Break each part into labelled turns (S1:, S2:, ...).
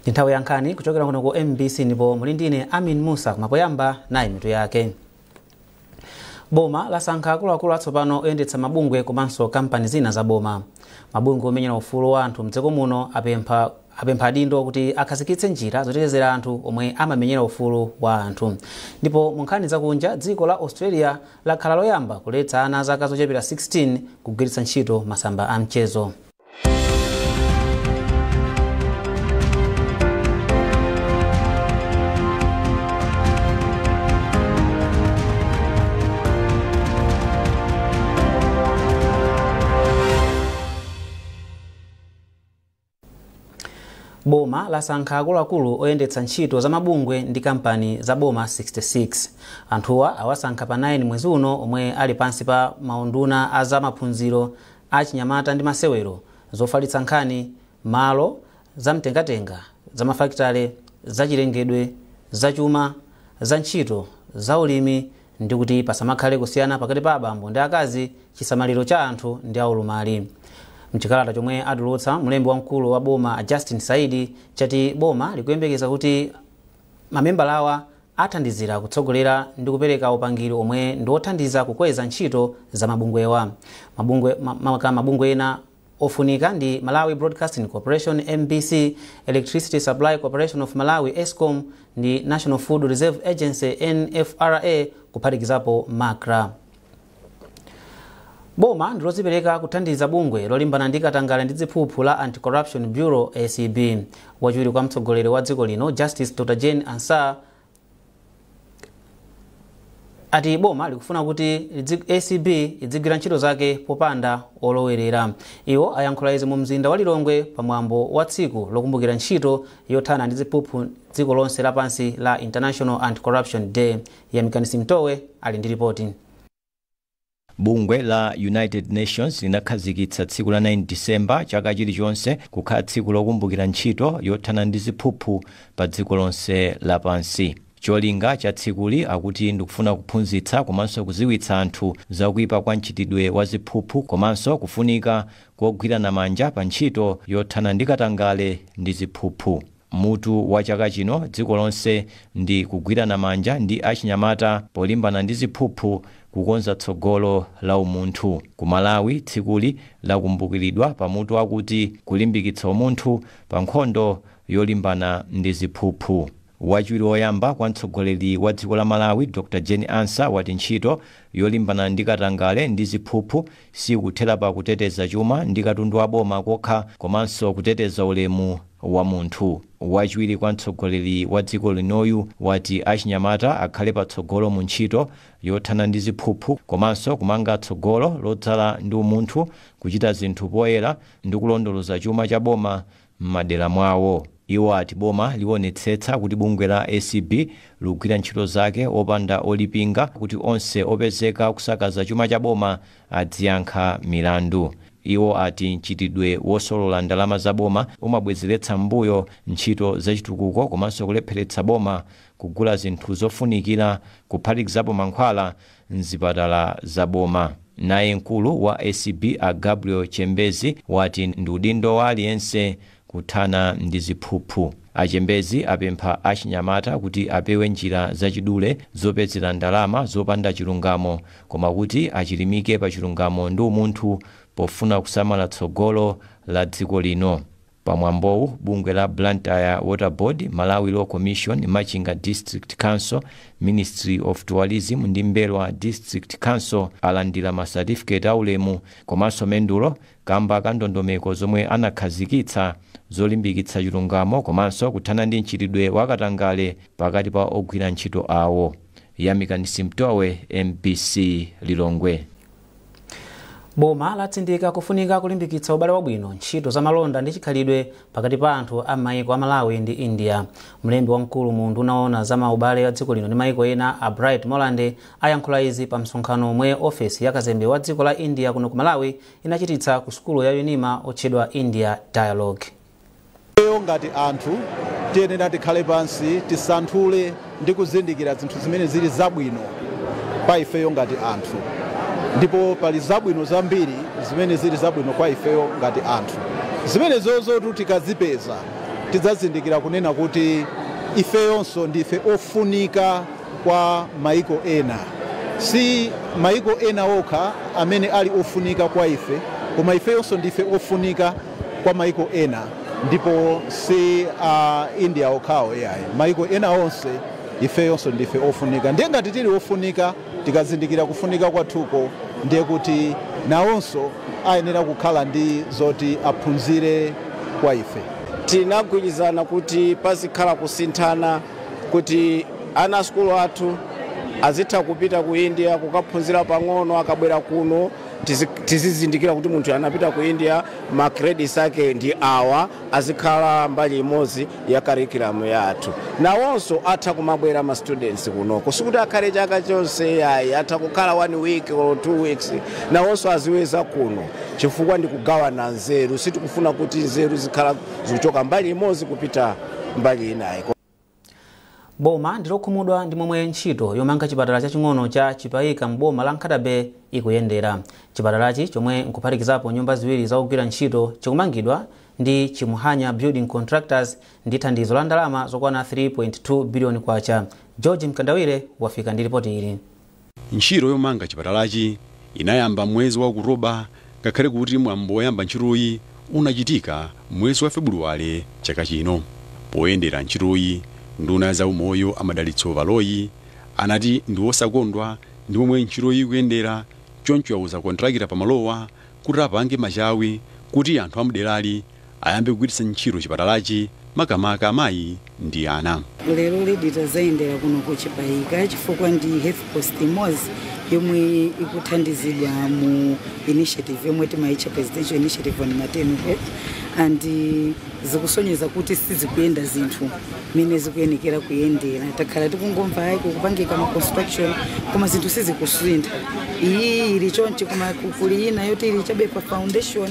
S1: Nthawi ya nkhani kuchokera kuno ku MBC ndipo muli ndine Amin Musa. Kumapoyamba nayi mitu yake. Boma lasankha akuluakulu atsopano oyendetsa mabungwe komanso kampani zina za boma. Mabungwe omenyera ufulu wa anthu mdziko muno apempha adindo kuti akhazikitse njira zotetezera anthu omwe amamenyera ufulu wa anthu. Ndipo mu nkhani zakunja, dziko la Australia lakhala loyamba kuletsa ana zaka zochepera 16 kugwiritsa ntchito masamba a mchezo. Boma lasankha akuluakulu oyendetsa ntchito za mabungwe ndi kampani za boma 66. Anthuwa awasankha pa 9 mwezi uno omwe ali pansi pa maunduna a za maphunziro, achinyamata ndi masewero, zofalitsa nkhani, malo, zamtengatenga, zamafakitale, zachilengedwe, zachuma, za ntchito, za ulimi ndi kuti pasamakhale kusiyana pakati pa abambo ndi akazi, chisamaliro cha anthu ndi aulumali. Mchikalata chomwe atulutsa mlembi wamkulu wa boma Justin Saidi chati boma likuyembekeza kuti mamembala awa athandizira kutsogolera ndi kupereka upangiri omwe ndi othandiza kukweza ntchito za mabungwewa. Mabungwe ena ofunika ndi Malawi Broadcasting Corporation MBC, Electricity Supply Corporation of Malawi ESCOM ndi National Food Reserve Agency NFRA kuphatikizapo MACRA. Boma ndilozipereka kuthandiza bungwe lolimbana ndi katangale ndi ziphuphu la Anti-Corruption Bureau ACB. Wachiwiri kwa mtsogoleri wa dziko lino Justice Dr. Jane Ansah ati boma likufuna kuti ACB idzigwira ntchito zake popanda olowerera. Iwo ayankhula izi mu mzinda wa Lilongwe pamwambo wa tsiku lokumbukira ntchito yothana ndi ziphuphu dziko lonse lapansi la International Anti-Corruption Day. Yamikani Simtowe ali ndi ripoti.
S2: Bungwe la United Nations linakhazikitsa tsiku la 9 December chaka chilichonse kukhala tsiku lokumbukira ntchito yothana ndi ziphuphu pa dziko lonse lapansi. Cholinga cha tsikuli akuti ndikufuna kuphunzitsa komanso kuziwitsa anthu zakuipa kwa mchitidwe wa ziphuphu komanso kufunika kogwirana manja pa ntchito yothana ndi katangale ndi ziphuphu. Mutu wa chaka chino dziko lonse ndi kugwirana manja ndi achinyamata polimbana ndi ziphuphu kukonza tsogolo la umunthu. Ku Malawi tsikuli lakumbukiridwa pamutu wakuti kulimbikitsa umunthu pa nkhondo yolimbana ndi ziphuphu. Wachiwiri woyamba kwa mtsogoleri wa dziko la Malawi Dr. Jane Ansah wati ntchito yolimbana ndi katangale ndi ziphuphu sikuthera pa kuteteza chuma ndi katundu wa boma kokha komanso kuteteza ulemu wa munthu. Wachiwiri kwa mtsogoleri wa dziko linoyu wati achinyamata akhale patsogolo mu ntchito yothana ndi ziphuphu komanso kumanga tsogolo lodzala ndi umunthu, kuchita zinthu poyera ndi kulondoloza chuma cha boma m'madera mwawo. Iwo ati boma liwonetsetsa kuti bungwe la ACB likugwira ntchito zake opanda olipinga kuti onse opezeka kusakaza chuma cha boma adziyankha milandu. Iwo ati mchitidwe wosolola ndalama za boma umabwezeretsa mbuyo ntchito zachitukuko komanso kulepheretsa boma kugula zinthu zofunikira kuphatikizapo mankhwala mzipatala za boma. Naye mkulu wa ACB a Gabriel Chembezi wati ndi udindo wa aliyense kuthana ndi ziphuphu. Achembezi apempha achinyamata kuti apewe njira zachidule zopezera ndalama zopanda chilungamo koma kuti achilimike pa chilungamo ndi umunthu pofuna kusamala tsogolo la dziko lino. Pamwambowu bungwe la Blantyre Water Board, Malawi Law Commission, Machinga District Council, Ministry of Tourism ndi Mbelwa District Council alandira masatifiketi aulemu komanso mendulo kamba ka ndondomeko zomwe anakhazikitsa zolimbikitsa chilungamo komanso kuthana ndi mchitidwe wakatangale pakati pa ogwira ntchito awo. Yamikani Simtowe, MBC Lilongwe.
S1: Boma latsindika kufunika kulimbikitsa ubale wabwino, ntchito za malonda ndi chikhalidwe pakati pa anthu a maiko a Malawi ndi India. Mlembi wamkulu mu unduna owona za maubale a dziko lino ndi maiko ena a Bright Molande ayankhula izi pa msonkhano omwe ofesi ya kazembe wa dziko la India kuno ku Malawi inachititsa ku sukulu ya UNIMA otchedwa India Dialogue.
S3: Ngati anthu tiyenera tikhale pansi tisanthule ndi kuzindikira zinthu zimene zili zabwino pa ifeyo ngati anthu, ndipo pali zabwino zambiri zimene zili zabwino kwa ifeyo ngati anthu, zimene zozotu tikazipeza Tidzazindikira kunena kuti ifeyonso ndife ofunika kwa maiko ena. Si maiko ena okha amene ali ofunika kwa ife, koma ifeyonso ndife ofunika kwa maiko ena, ndipo si India okhawo yayi, maiko ena onse ifeyonso ndife ofunika. Ndiye ngati tili ofunika, tikazindikira kufunika kwathuko, ndiye kuti nawonso ayenera kukhala ndi zoti aphunzire kwa ife.
S4: Tinagwirizana kuti pazikhala kusinthana, kuti ana sukulu athu azitha kupita ku India kukaphunzira pang'ono, akabwera kuno tizizindikira kuti munthu anapita ku India, ma credits ake ndi awa, azikhala mbali imodzi ya curriculum yathu. Nawonso atha kumabwera ma students kunoko, sikuti akhale chaka chonse yayi, atha kukhala 1 week or 2 weeks, nawonso aziweza kuno, chifukwa ndi kugawana nzeru. Sitikufuna kuti nzeru zikhala zikuchoka mbali imodzi kupita mbali inayi.
S1: Boma ndilokhumudwa ndi momwe ntchito yomanga chipatala chaching'ono cha Chipayika mboma la Nkhata Bay ikuyendera. Chipatalachi, chomwe nkuphatikizapo nyumba ziwiri zakugwira ntchito, chikumangidwa ndi Chimuhanya Building Contractors ndi thandizo la ndalama zokwana 3.2 biliyoni kwacha. George Mkandawire wafika ndi ripoti ili.
S5: Ntchito yomanga chipatalachi inayamba mwezi wa Okutoba, ngakhale kuti mwambo woyamba ntchitoyi unachitika mwezi wa Febuluwale chaka chino. Poyendera ntchitoyi, nduna za umoyo Amadalitso Baloyi anati ndi wosakondwa ndi momwe ntchitoyi ikuyendera, choncho yauza kontrakita pamalowa kuti apange machawi kuti anthu amderali ayambe kugwiritsa ntchito chipatalachi, makamaka amayi ndi ana.
S6: Lero lidi tazayendera kuno kuchipayika chifukwa ndi health post imodzi yomwe ikuthandizidwa mu initiative yomwe timaitcha Presidential Initiative on Maternal Health, and zikusonyeza kuti sizikuyenda zinthu mene zikuyenekera kuyendera. Takhala tikungomva ayi kukupangika ma construction, koma zinthu sizikusintha. Iyi ili chonchi, koma kuli ina yoti ili chabe pa foundation,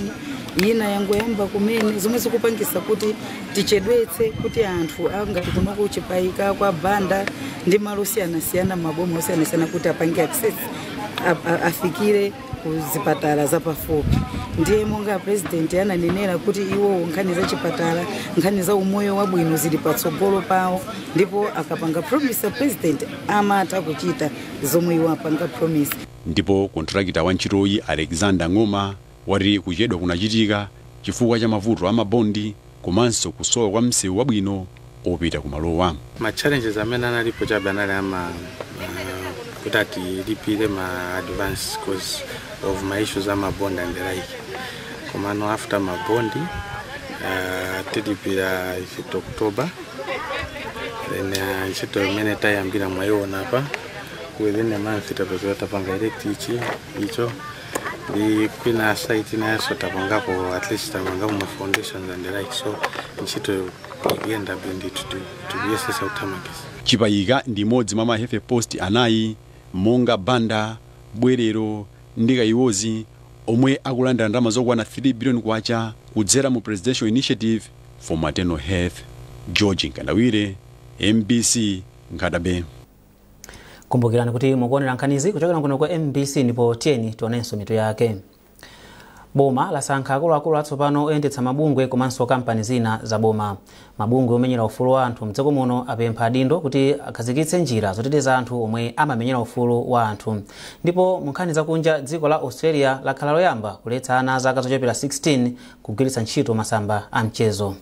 S6: ina yangoyamba kumene, zomwe zikupangisa kuti tichedwetse kuti anthu angati kuno kuchipayika kwa Banda ndi malo osiyanasiyana, maboma osiyanasiyana, kuti apange access, afikire kuzipatala zapafupi. Ndiye monga president ananenera kuti iwo nkhani za chipatala, nkhani za umoyo wabwino zili patsogolo pawo, ndipo akapanga promise president amatha kuchita zomwe iwo apanga promise.
S5: Ndipo kontrakita wa ntchitoyi Alexander Ng'oma wati kuchedwa kunachitika chifukwa cha mavuto amabondi komanso kusowa kwa msewu wabwino opita kumalowa.
S7: Ma challenges amene analipo chabe anali ama kuti atilipire ma advance cause of ma issues ama bond and the like, komano after ma bond tilipira ichito October, then ntchito imene tayambira mwayiona apa, within a month tapezeka tapanga erect ichi icho ndi kwina site nayenso tapangapo, at least tapangapo ma foundations and the like, so ntchito ikuyenda ndithu, tikuyesesa kuthamangisa.
S5: Chipayika ndi imodzi mwa ma health post anayi monga Banda, Bwerero ndi Kayiwozi omwe akulandira ndalama zokwana 3 billion kwacha kudzera mu Presidential Initiative for Maternal Health. George Nkandawire, MBC, Nkhata Bay.
S1: Kumbukirani kuti mukuonera nkhanizi kuchokera kuno kwa MBC, ndipo tiyeni tionenso mitu yake. Boma lasankha akuluakulu atsopano oyendetsa mabungwe komanso kampani zina za boma. Mabungwe omenyera ufulu wa anthu mdziko muno apempha adindo kuti akhazikitse njira zoteteza anthu omwe amamenyera ufulu wa anthu. Ndipo mu nkhani zakunja, dziko la Australia lakhala loyamba kuletsa ana zaka zochepera 16 kugwiritsa ntchito masamba a mchezo.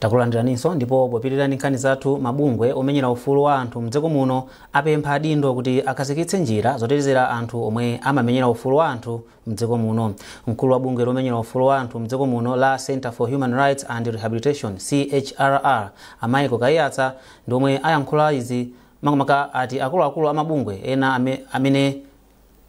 S1: Takulandiraninso, ndipo popitirani nkhani zathu, mabungwe omenyera ufulu wa anthu mdziko muno apempha adindo kuti akhazikitse njira zotetezera anthu omwe amamenyera ufulu wa anthu mdziko muno. Mkulu wa bungwe lomenyera ufulu wa anthu mdziko muno la Center for Human Rights and Rehabilitation, CHRR, a Michael Kaiyatsa ndi omwe ayankhula izi, makamaka ati akuluakulu amabungwe ena amene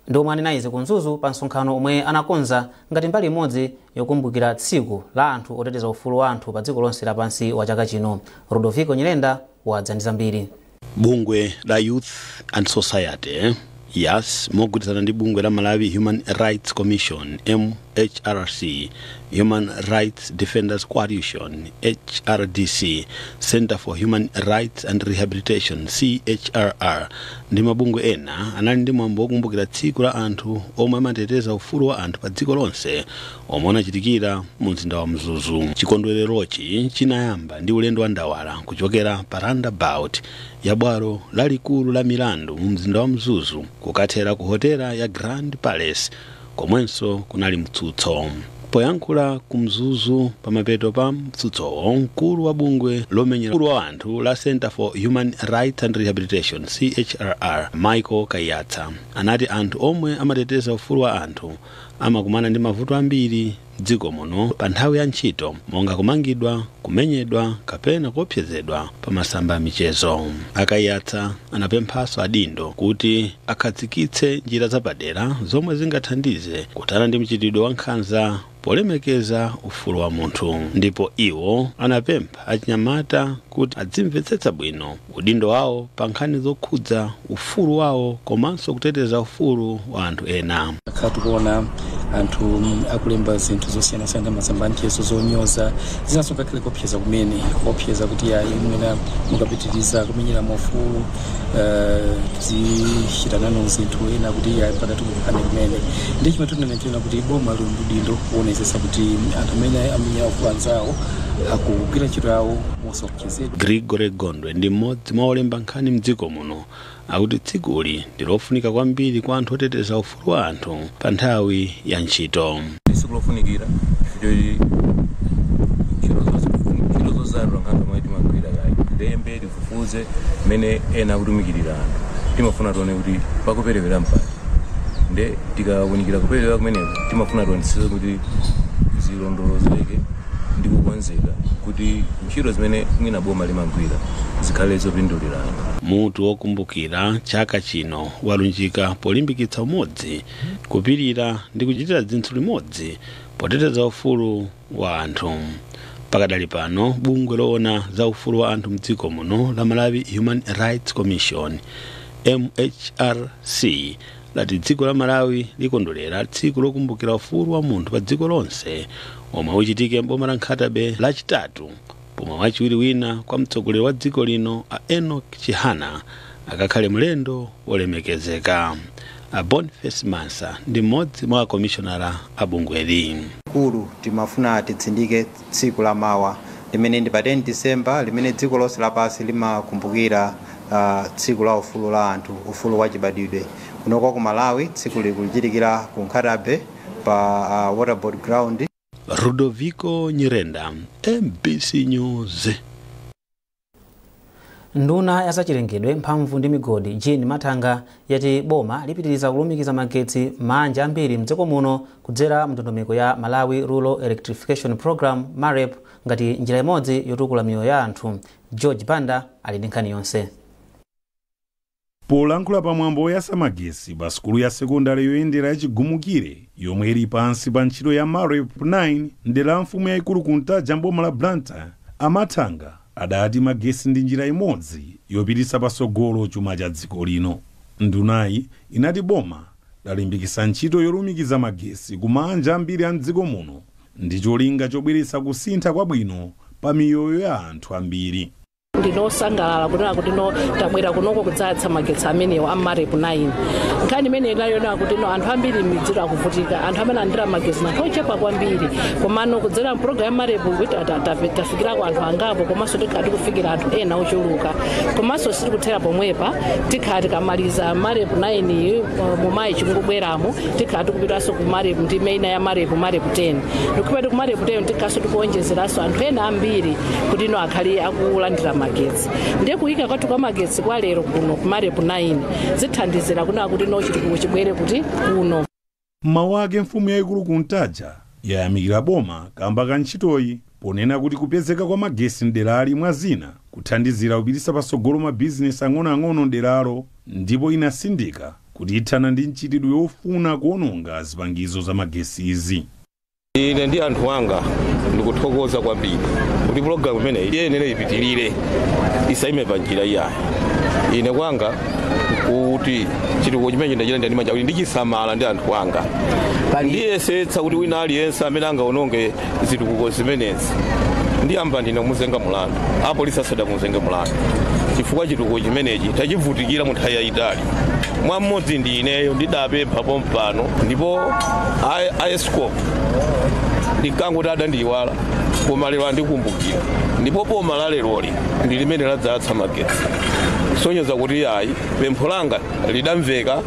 S1: Ndi omwe anena izi ku Mzuzu pa msonkhano omwe anakonza ngati mbali imodzi yokumbukira tsiku la anthu oteteza ufulu wa anthu pa dziko lonse lapansi wa chaka chino. Rodolfo Nyirenda wadza ndi zambiri.
S8: Bungwe la Youth and Society, YAS, mogwirizana ndi bungwe la Malawi Human Rights Commission, MHRC, Human Rights Defenders Coalition, HRDC, Center for Human Rights and Rehabilitation, CHRR, ndi mabungwe ena anali ndi mwambo wokumbukira tsiku la anthu omwe amateteza ufulu wa anthu pa dziko lonse omwe unachitikira mu mzinda wa Mzuzu. Chikondwererochi chinayamba ndi ulendo wa ndawala kuchokera pa roundabout ya bwalo lalikulu la milandu mu mzinda wa Mzuzu kukathera ku hotela ya Grand Palace komwenso kunali mtsutso. Poyankhula ku Mzuzu pamapeto pa mtsutsowo, mkulu wa bungwe lomenyera ufulu wa anthu la Center for Human Rights and Rehabilitation, CHRR, Michael Kaiyatsa anati anthu omwe amateteza ufulu wa anthu amakumana ndi mavuto ambiri m'dziko muno pa nthawi ya ntchito, monga kumangidwa, kumenyedwa kapena kuopsezedwa pa masamba a michezo. Akaiyatsa anapemphanso adindo kuti akhazikitse njira zapadera zomwe zingathandize kuthana ndi mchitidwe wa nkhanza polemekeza ufulu wa munthu. Ndipo iwo anapempha achinyamata kuti adzimvetsetsa bwino udindo wawo pa nkhani zokhudza ufulu wawo komanso kuteteza ufulu wa anthu ena.
S9: Akhala tikuona anthu akulemba zinthu zosiyanasiyana masamba amchezo, zonyoza, zinanso ngakhale kuopseza kumene, kuopseza kuti ayi, mwina mukapitiriza kumenyera maufulu tizichita nanu zinthu, ena kuti ayi, mpaka tikuphani kumene. Ndi chimene tinanena kuti boma lili ndi udindo kuonetsetsa kuti anthu amene amenyera ufulu anzawo akugwira ntchito yawo mosaopsezedwa.
S8: Gregory Gondwe ndi mmodzi mwa olemba nkhani mdziko muno, akuti tsikuli ndi lofunika kwambiri kwa anthu oteteza ufulu wa anthu pa nthawi ya ntchito.
S10: Tsiku lofunikira choti ntchito zozalula nkhanza mwe timagwira kayi lembe tifufuze mmene ena akutumikirira anthu, timafuna tione kuti pakuperewera mpati, nde tikawunikira kuperewera kumeneko timafuna tionetsetse kuti zilondolozeke ndi kukonzeka kuti ntchito zimene mwina boma limagwira zikhale zopindulira anthu.
S8: Mutu wokumbukira chaka chino walunjika polimbikitsa umodzi, kupirira ndi kuchitira zinthu limodzi poteteza ufulu wa anthu. Pakadali pano, bungwe loona za ufulu wa anthu mdziko muno la Malawi Human Rights Commission, MHRC, lati dziko la Malawi likondwerera tsiku lokumbukira ufulu wa munthu pa dziko lonse omwe uchitike m'boma la Nkhata Bay Lachitatu, pomwe wachiwiri wina kwa mtsogoleri wa dziko lino a Enoch Chihana akakhale mlendo wolemekezeka. A Boniface Mansa ndi mmodzi mwa akomishonala a bungweli.
S11: Kulu timafuna titsindike tsiku la mawa limene ndi pa 10 December, limene dziko lonse lapansi limakumbukira tsiku la ufulu la anthu, ufulu wa chibadwidwe. Kunoko ku Malawi tsiku likuchitikira ku Nkhata Bay pa Waterboard Ground.
S8: Rudoviko Nyirenda, MBC News.
S1: Nduna ya zachilengedwe, mphamvu ndi migodi, Jean Mathanga, yati boma lipitiriza kulumikiza magetsi manja ambiri mdziko muno kudzera mndondomeko ya Malawi Rural Electrification Program, MAREP, ngati njira imodzi yotukula miyoyo ya anthu. George Banda ali ndi nkhani yonse.
S12: Polankhula pamwambo woyatsa magesi pa sukulu ya sekondari yoyendera yachigumukire yomwe ili pansi pa ntchito ya MAREP 9 mdera la mfumu yayikulu Kuntaja mboma la Blantyre, Amathanga adati magesi ndi njira imodzi yopititsa patsogolo chuma cha dziko lino. Ndunayi inati boma lalimbikitsa ntchito yolumikiza magesi ku manja ambiri a mdziko muno ndi cholinga chobweretsa kusintha kwabwino pa miyoyo ya anthu ambiri.
S13: Ndinosangalala kunena kuti no, tabwera kunoko kudzayatsa magetsi amenewo a MAREP 9. Nkhani imene inayona kuti no, anthu ambiri m'midziro akuvutika, anthu amene andira magetsi anthu ochepa kwambiri, komano kudzera mpulogalamu ya MAREP kuti tafikirako anthu angapo, komanso tikhala tikufikira anthu ena ochuluka. Komanso sitikuthera pomwepa, tikhala tikamaliza MAREP 9 mumayi chikubweramo, tikhala tikupitanso ku MAREP ndi ina ya MAREP, MAREP 10. Ndikupita ku MAREP 10 tikhalanso tikuonjezeranso anthu ena ambiri kuti ino akhale akulandira magetsi. Ndiye kuyika kwathu kwa magetsi kwa lero kuno ku MAREP 9 zithandizira kunena kuti no, chitukuko chibwere kuti kuno.
S12: Mmawu ake, mfumu yayikulu Kuntaja yayamikira boma kamba ka ntchitoyi, ponena kuti kupezeka kwa magesi mderali mwa zina kuthandizira kupititsa patsogolo mabizinesi ang'onoang'ono mderalo, ndipo inasindika kuti ithana ndi mchitidwe wofuna kuononga zipangizo za magesizi.
S14: Ine ndi anthu anga ndikuthokoza kwambiri kuti pulogalamu imeneyi iyenera ipitirire, isaime pa njira iyayi. Ine kwanga kuti chitukuko chimene ndachita ndi manja kuti ndichisamala ndi anthu anga, ndiyesetsa kuti wina aliyense amene angaononge zitukuko zimenezi ndiyamba ndine kumuzenga mulandu, apolisi asadamuzenga mulandu, chifukwa chitukuko chimenechi tachivutikira mu nthawi yayitali. Mwa mmodzi ndi ineyo ndidapempha pompano, ndipo a ESCOM ndinkangoti adandiyiwala, koma lero andikumbukira, ndipo boma la leroli ndi limene ladzatsa magetsi, kusonyeza kuti ayi, pempho langa lidamveka.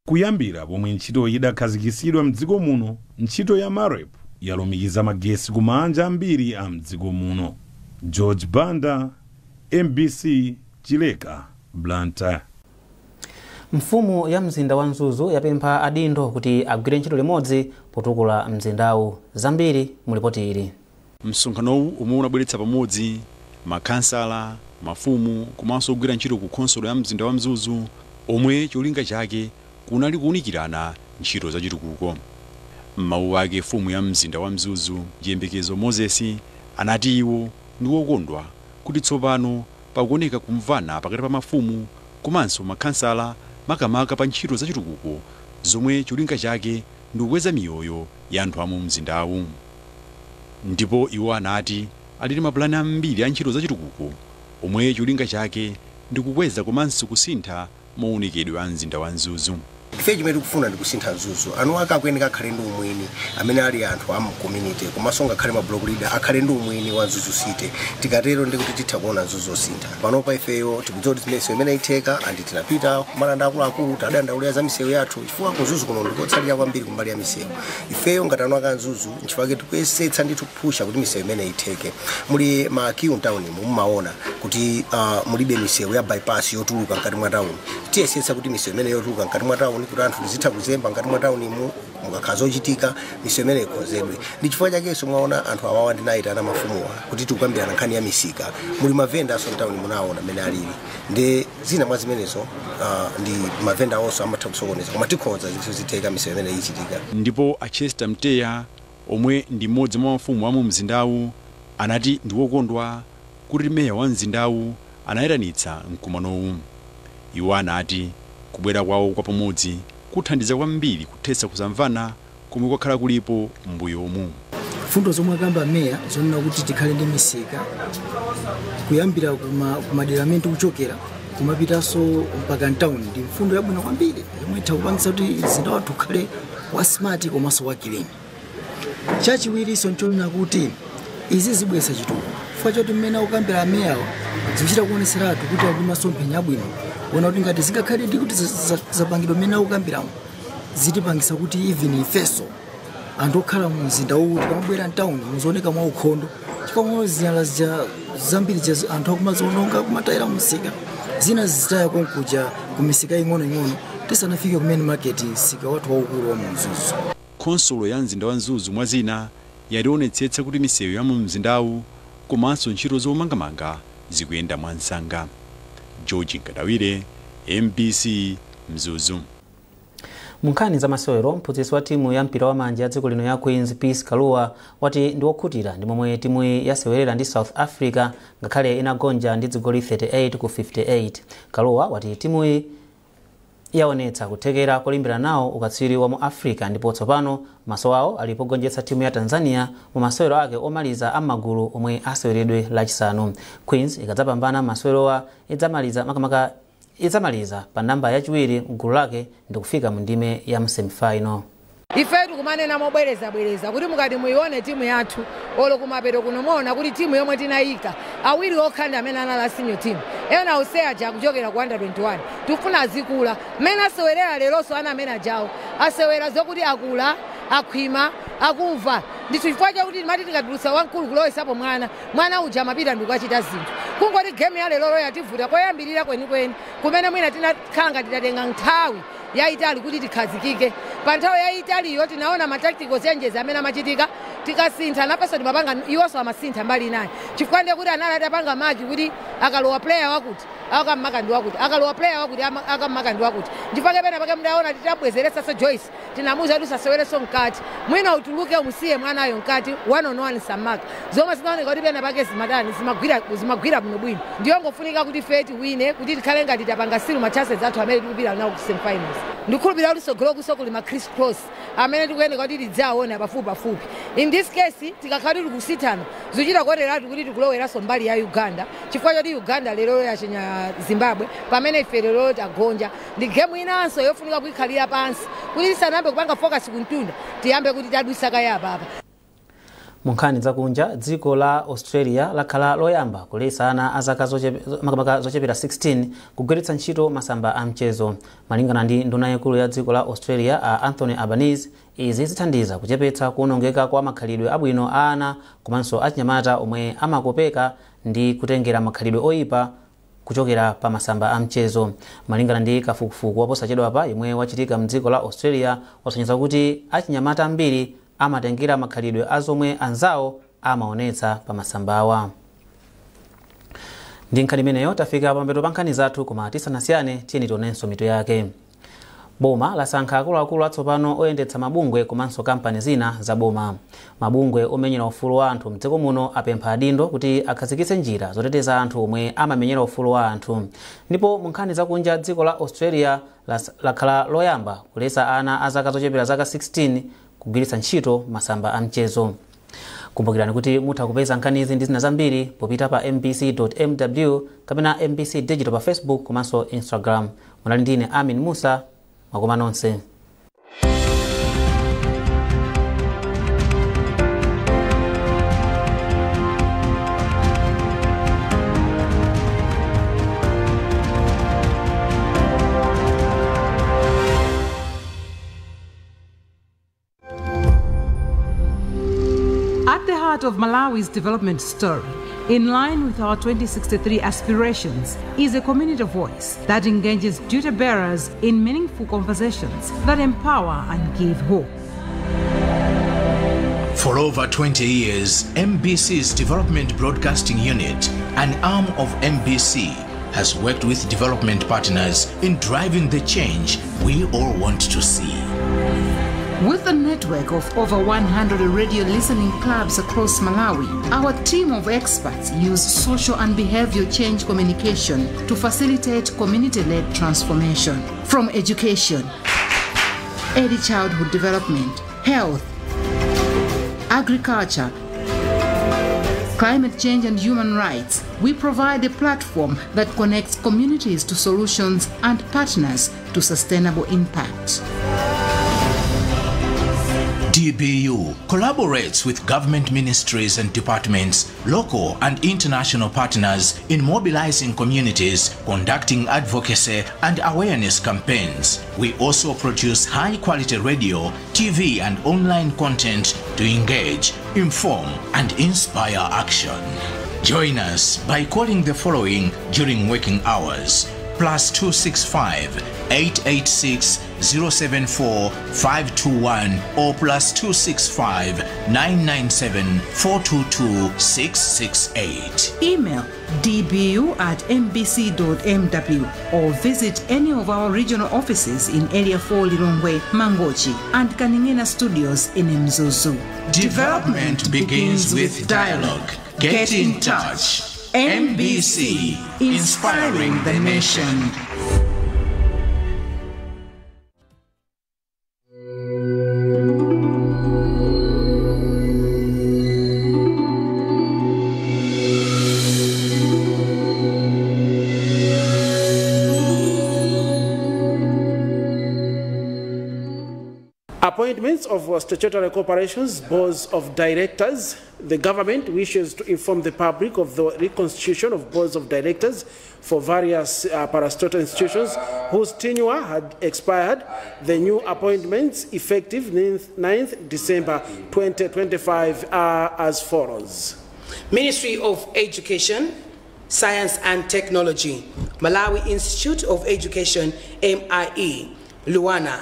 S12: Kuyambira pomwe ntchito idakhazikitsidwa mdziko muno, ntchito ya MAREP yalumikiza magesi ku maanja ambiri a mdziko muno. George Banda, MBC, Chileka, Blantyre.
S1: Mfumu ya mzinda wa Mzuzu yapempha adindo kuti agwire ntchito limodzi potukula mzindawu. Zambiri mulipoti ili.
S5: Msonkhanowu omwe unabweretsa pamodzi makhansala, mafumu komanso ogwira ntchito ku khonsolo ya mzinda wa Mzuzu, omwe cholinga chake kunali kuwunikirana ntchito zachitukuko. M'mawu ake, mfumu ya mzinda wa Mzuzu Chiyembekezo Moses anati iwo ndi wokondwa kuti tsopano pakuoneka kumvana pakati pa mafumu komanso makhansala, makamaka pa ntchito zachitukuko zomwe cholinga chake ndi kukweza miyoyo ya anthu amu mzindawu. Ndipo iwo anati ali ndi mapulani ambiri a ntchito zachitukuko omwe cholinga chake ndi kukweza komanso kusintha maonekedwe a mzinda wa Mzuzu.
S15: Ife chimene tikufuna ndi kusintha Mzuzu. Anu ake akuyeneka akhale ndi umwini, amene ali anthu a community, komanso ngakhale ma block leader akhale ndi umwini wa Mzuzu City. Tikatero ndi kuti titha kuona Mzuzu osintha. Panopa ifeyo tikudziwa kuti misewu imene itheka, andi tinapita kumalanda akuluakulu, tadandaulira za misewu yathu, chifukwa ku Mzuzu kuno ndikotsalira kwambiri kumbali ya misewu. Ifeyo ngati anu ake a Mzuzu, nchifukwa tikuyesetsa ndithu kupusha kuti misewu imene itheke. Muli ma queue mtown, mumaona kuti mulibe misewu ya bypass yotuluka mkati mwa town. Tiyesetsa kuti misewu imene yotuluka mkati mwa town, kuti anthu tizitha kuzemba mkati mwa town mu mukakhala zochitika, misewu imene ikonzedwe. Ndi chifukwa chakenso mwaona anthu awawa ndinayitana mafumuwa kuti tikukambirana nkhani ya misika. Muli mavenda aso mtown, munaona mmene alili, ndi zina mwa zimenezo ndi mavenda onso amatha kusokoneza, koma tikhonza zinthu zitheka, misewu imene ichitika.
S5: Ndipo a Chester Mteya, omwe ndi mmodzi mwa mafumu amu mzindawu, anati ndi wokondwa kuti meya wa mzindawu anayitanitsa mkumanowu. Iwo anati kubwera kwawo kwa pamodzi kuthandiza kwambiri kuthetsa kusamvana komwe kwakhala kulipo m'mbuyomu.
S16: Fundo zomwe akamba meya zonena kuti tikhale ndi misika kuyambira kumadera amene tikuchokera kumapitanso mpaka mtown ndi mfundo yabwino kwambiri yomwe itha kupangisa kuti mzinda wathu ukhale wa smart komanso wa clean. Chachiwirinso nchonena kuti izi zibweretsa chitukuko, chifukwa choti mmene akukambira ameyawa zikuchita kuoneseratu kuti ali masomphenya abwino, kuona kuti ngati zingakhale ndi kuti zapangidwa mmene akukambiramo, zitipangisa kuti even ifeso anthu okhala mu mzinda uwu tikamabwera mtown muzooneka mwa ukhondo, chifukwa zinyalala zambiri anthu akumaziononga kumatayira msika, zina zitaya konkuja kumisika ing'onoing'ono tisanafike kumene market, msika wathu waukulu wa mu Mzuzu.
S5: Khonsolo ya mzinda wa Mzuzu mwa zina yationetsetsa kuti misewu ya mu mzindawu komanso ntchito zomangamanga zikuyenda mwansanga. George Nkadawire, MBC, Mzuzu.
S1: Munkhani za masewero, mphunzitsi wa timu ya mpira wa manja ya dziko lino ya Queens, Peace Kalua, wati ndi wokhutira ndi momwe timu yasewerera ndi South Africa ngakhale inagonja ndi zigoli 38 ku 58. Kalua wati timuyi yaonetsa kuthekera kolimbira nawo ukatswiri wa mu Africa, ndipo tsopano maso awo ali pogonjetsa timu ya Tanzania mu masewero ake omaliza amagulu omwe aseweredwe Lachisanu. Queens ikadzapambana masewerowa, idzamaliza makamaka idzamaliza pa namba yachiwiri mgulu lake ndi kufika mu ndime ya msemifinal.
S17: Ife tikumanena mobwerezabwereza kuti mukati muione timu yathu, olo kumapeto kuno muona kuti timu yomwe tinayika awiri okha ndi amene anali senior team, ena onse aja akuchokera ku under 21. Tikufuna azikula mmene asewerera leronso. Ana amene ajawo asewera zokuti akula, akhwima, akumva ndithu, chifukwa chakuti timati tikatulutsa wamkulu kulowesapo mwana, mwana uja amapita ndikukachita zinthu. Kungoti game ya lero yativuta koyambirira kwenikweni, kumene mwina tinakhala ngati tatenga nthawi yayitali kuti tikhazikike. Pa nthawi yayitaliyo tinaona ma tactical changes amene amachitika, tikasintha napenso timapanga, iwonso amasintha mbali inayi, chifukwa ndiye kuti anali atapanga mark kuti akalowa player wakuti Akamaka ndi wakuti akalowa player wakuti akamaka ndi wakuti. Ndifake pena pake mdaona titabwezeretsa so Joyce tinamuza kuti usasewereso mkati, mwina utuluke umusiye mwanayo mkati 1 on 1 samaka zomwe zinaoneka kuti pena pake zimatani zimagwira bwinobwino. Ndiyongofunika kuti ife tiwine kuti tikhale ngati tapanga seal ma chances athu amene tikupita nawo ku semifinals. Ndikhulupirira kuti sogolo kusokoli ma criss cross amene tikuyeneka kuti tidzaone pafupi. In this case tikakhala tili kusithana zichita kuoneratu kuti tikuloweranso mbali ya Uganda, chifukwa choti Uganda lero yachinya Zimbabwe pamene ife lero tagonja. Ndi game inanso yofunika kuyikhalira pansi kuti tisanayambe kupanga focus kuntunda, tiyambe kuti tadwisa kaya apapa.
S1: Munkhani zakunja, dziko la Australia lakhala loyamba kuletsa ana a zaka zochepera 16 kugwiritsa ntchito masamba a mchezo. Malingana ndi nduna yaikulu ya dziko la Australia a Anthony Albanese, izi zithandiza kuchepetsa kuwonongeka kwa makhalidwe abwino a ana komanso achinyamata omwe amakopeka ndi kutengera makhalidwe oyipa kuchokera pa masamba a mchezo. Malingana ndi kafukufuku waposachedwapa yemwe wachitika mdziko la Australia wasonyeza kuti achinyamata ambiri amatengera makhalidwe azomwe anzawo amaonetsa pa masambawa. Ndi nkhani imeneyo tafika pamapeto pa nkhani zathu, koma tisanasiyane tiyeni tionenso mitu yake. Boma lasankha akuluakulu atsopano oyendetsa mabungwe komanso kampani zina za boma. Mabungwe omenyera ufulu wa anthu mdziko muno apempha adindo kuti akhazikitse njira zoteteza anthu omwe amamenyera ufulu wa anthu. Ndipo mu nkhani zakunja, dziko la Australia lakhala loyamba kuletsa ana a zaka zochepera zaka 16 kugwiritsa ntchito masamba a mchezo. Kumbukirani kuti mutha kupeza nkhani izi ndi zina zambiri popita pa mbc.mw kapena MBC Digital pa Facebook komanso Instagram. Munali ndine Amin Musa, mwakoma nonse.
S18: At the heart of Malawi's development story, in line with our 2063 aspirations, is a community voice that engages duty bearers in meaningful conversations that empower and give hope.
S19: For over 20 years, MBC's Development Broadcasting Unit, an arm of MBC, has worked with development partners in driving the change we all want to see.
S18: With a network of over 100 radio listening clubs across Malawi, our team of experts use social and behavioral change communication to facilitate community-led transformation. From education, early childhood development, health, agriculture, climate change and human rights, we provide a platform that connects communities to solutions and partners to sustainable impact.
S19: DBU collaborates with government ministries and departments, local and international partners in mobilizing communities, conducting advocacy and awareness campaigns. We also produce high-quality radio, TV and online content to engage, inform and inspire action. Join us by calling the following during working hours: +265 886 074 521 or +265 997 422 668.
S18: Email dbu@mbc.mw or visit any of our regional offices in Area 4 Lilongwe, Mangochi and Kaningina Studios in Mzuzu.
S19: Development begins with dialogue. Get in touch. MBC, inspiring the nation.
S20: Appointments of statutory corporations, boards of directors. The government wishes to inform the public of the reconstitution of boards of directors for various parastatal institutions whose tenure had expired. The new appointments, effective 9th December 2025, are as follows.
S21: Ministry of Education, Science and Technology, Malawi Institute of Education, MIE, Luana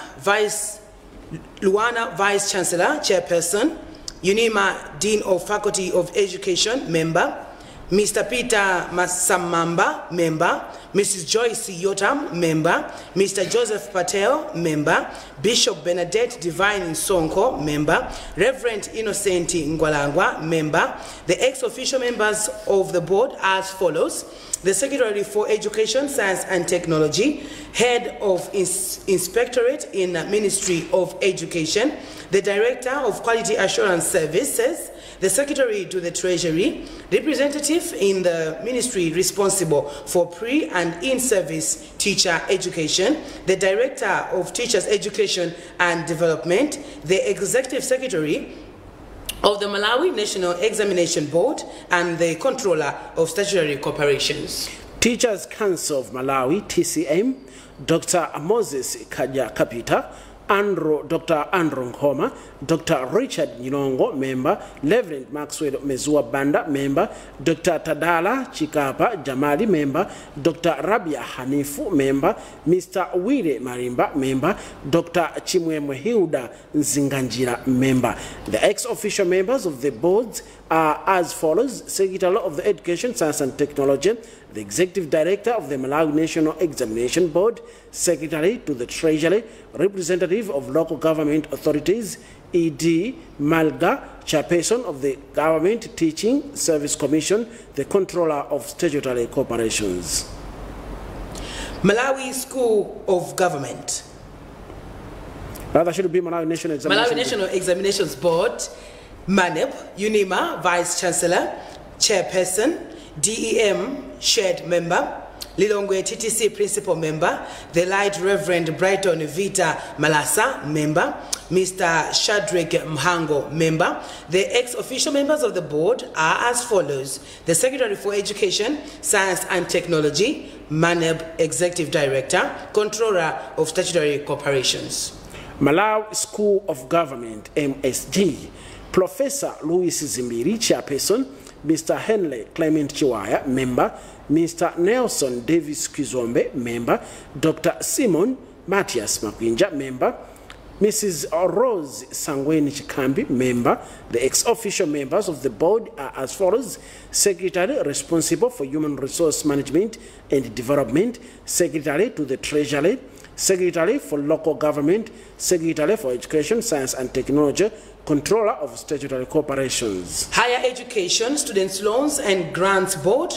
S21: Vice Chancellor, Chairperson, UNIMA Dean of Faculty of Education, Member, Mr. Peter Masamamba, Member, Mrs. Joyce Yotam, member, Mr. Joseph Patel, member, Bishop Bernadette Divine Nsonko, member, Reverend Innocent Ngwalangwa, member. The ex-official members of the board are as follows: the Secretary for Education, Science and Technology, Head of Inspectorate in Ministry of Education, the Director of Quality Assurance Services, the Secretary to the Treasury, representative in the ministry responsible for pre and in-service teacher education, the Director of Teachers Education and Development, the Executive Secretary of the Malawi National Examination Board, and the Controller of Statutory Corporations.
S20: Teachers Council of Malawi, TCM, Dr. Moses Kaja Kapita, Dr. Andrew Nkhoma, Dr. Richard Nyilongo, member, Reverend Maxwell Mezua Banda, member, Dr. Tadala Chikapa Jamali, member, Dr. Rabia Hanifu, member, Mr. Wile Marimba, member, Dr. Chimwemwe Hilda Nzinganjira, member. The ex-official members of the boards are as follows: Secretary of the Education, Science and Technology, the Executive Director of the Malawi National Examination Board, Secretary to the Treasury, Representative of Local Government Authorities, ED Malga, Chairperson of the Government Teaching Service Commission, the Controller of Statutory Corporations.
S21: Malawi School of Government.
S20: Rather should be Malawi National Examination.
S21: Malawi National Examinations Board, MANEB, UNIMA, Vice Chancellor, Chairperson, DEM, Shared Member, Lilongwe TTC Principal Member, the Light Reverend Brighton Vita Malasa, Member, Mr. Shadrach Mhango, Member. The ex-official members of the board are as follows: the Secretary for Education, Science and Technology, MANEB Executive Director, Controller of Statutory Corporations.
S20: Malawi School of Government, MSG, Professor Louis Zimbiri, Chairperson, Mr. Henley Clement Chiwaya, Member, Mr. Nelson Davis Kizombe, Member, Dr. Simon Matthias Makwinja, Member, Mrs. Rose Sangweni Chikambi, Member. The ex-official members of the board are as follows: Secretary responsible for Human Resource Management and Development, Secretary to the Treasury, Secretary for Local Government, Secretary for Education, Science and Technology, Controller of Statutory Corporations.
S21: Higher Education, Students' Loans and Grants Board,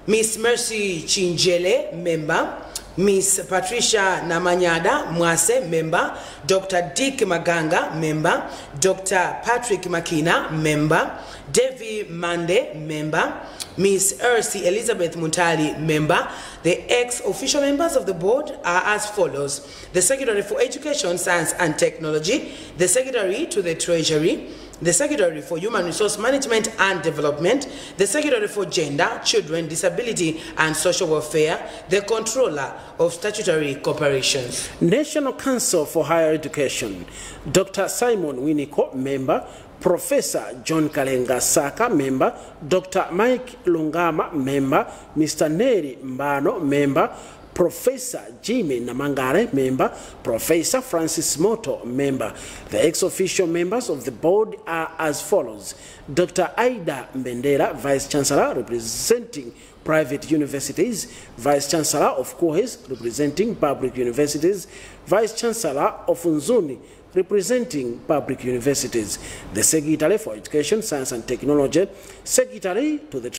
S21: Ms. Mercy Chinjele, Member, Ms. Patricia Namanyada Mwase, Member, Dr. Dick Maganga, Member, Dr. Patrick Makina, Member, Devi Mande, Member, Ms. Ersi Elizabeth Muntali, Member. The ex-official members of the board are as follows: the Secretary for Education, Science and Technology, the Secretary to the Treasury, the Secretary for Human Resource Management and Development, the Secretary for Gender, Children, Disability and Social Welfare, the Controller of Statutory Corporations.
S20: National Council for Higher Education, Dr. Simon Winiko, Member, Professor John Kalenga Saka, Member, Dr. Mike Lungama, Member, Mr. Neri Mbano, Member, Professor Jimmy Namangare, Member, Professor Francis Moto, Member. The ex-official members of the board are as follows: Dr. Aida Mbendera, Vice Chancellor, representing private universities, Vice Chancellor of KUHeS, representing public universities, Vice Chancellor of Unzuni, representing public universities, the Secretary for Education, Science and Technology, Secretary to the